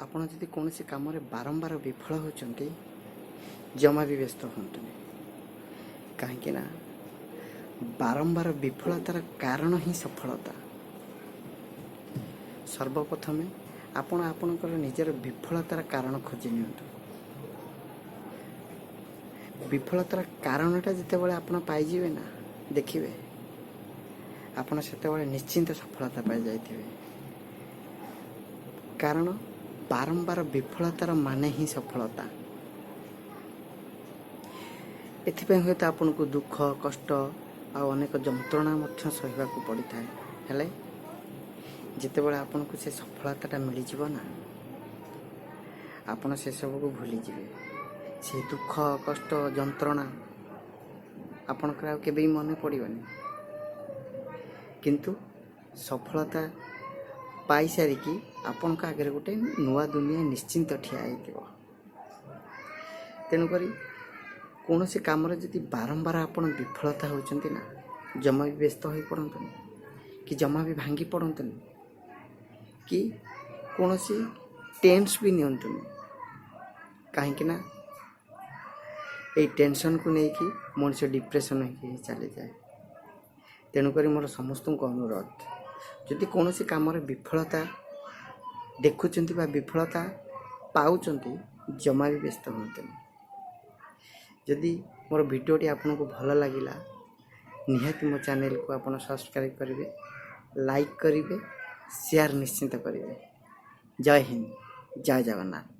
ଆପଣ ଯଦି କୌଣସି କାମରେ ବାରମ୍ବାର ବିଫଳ ହେଉଛନ୍ତି, ଜମା ବି ବ୍ୟସ୍ତ ହୁଅନ୍ତୁନି। କାହିଁକି ନା ବାରମ୍ବାର ବିଫଳତାର କାରଣ ହିଁ ସଫଳତା। ସର୍ବପ୍ରଥମେ ଆପଣ ଆପଣଙ୍କର ନିଜର ବିଫଳତାର କାରଣ ଖୋଜି ନିଅନ୍ତୁ। ବିଫଳତାର କାରଣଟା ଯେତେବେଳେ ଆପଣ ପାଇଯିବେ ନା, ଦେଖିବେ ଆପଣ ସେତେବେଳେ ନିଶ୍ଚିନ୍ତ ସଫଳତା ପାଇଯାଇଥିବେ। କାରଣ ବାରମ୍ବାର ବିଫଳତାର ମାନେ ହିଁ ସଫଳତା। ଏଥିପାଇଁ ହୁଏତ ଆପଣଙ୍କୁ ଦୁଃଖ, କଷ୍ଟ ଆଉ ଅନେକ ଯନ୍ତ୍ରଣା ମଧ୍ୟ ସହିବାକୁ ପଡ଼ିଥାଏ। ହେଲେ ଯେତେବେଳେ ଆପଣଙ୍କୁ ସେ ସଫଳତାଟା ମିଳିଯିବ ନା, ଆପଣ ସେସବୁକୁ ଭୁଲିଯିବେ। ସେ ଦୁଃଖ, କଷ୍ଟ, ଯନ୍ତ୍ରଣା ଆପଣଙ୍କର ଆଉ କେବେ ବି ମନେ ପଡ଼ିବନି। କିନ୍ତୁ ସଫଳତା ପାଇସାରିକି ଆପଣଙ୍କ ଆଗରେ ଗୋଟେ ନୂଆ ଦୁନିଆ ନିଶ୍ଚିନ୍ତ ଠିଆ ହେଇଥିବ। ତେଣୁକରି କୌଣସି କାମରେ ଯଦି ବାରମ୍ବାର ଆପଣ ବିଫଳତା ହେଉଛନ୍ତି ନା, ଜମା ବି ବ୍ୟସ୍ତ ହୋଇପଡ଼ନ୍ତୁନି କି ଜମା ବି ଭାଙ୍ଗି ପଡ଼ନ୍ତୁନି କି କୌଣସି ଟେନ୍ସ ବି ନିଅନ୍ତୁନି। କାହିଁକି ନା ଏଇ ଟେନସନ୍କୁ ନେଇକି ମଣିଷ ଡିପ୍ରେସନ୍ ହେଇକି ଚାଲିଯାଏ। ତେଣୁକରି ମୋର ସମସ୍ତଙ୍କୁ ଅନୁରୋଧ, ଯଦି କୌଣସି କାମରେ ବିଫଳତା ଦେଖୁଛନ୍ତି ବା ବିଫଳତା ପାଉଛନ୍ତି, ଜମା ବି ବ୍ୟସ୍ତ ହୁଅନ୍ତୁନି। ଯଦି ମୋର ଭିଡ଼ିଓଟି ଆପଣଙ୍କୁ ଭଲ ଲାଗିଲା, ନିହାତି ମୋ ଚ୍ୟାନେଲକୁ ଆପଣ ସବସ୍କ୍ରାଇବ୍ କରିବେ, ଲାଇକ୍ କରିବେ, ସେୟାର ନିଶ୍ଚିନ୍ତ କରିବେ। ଜୟ ହିନ୍ଦ, ଜୟ ଜଗନ୍ନାଥ।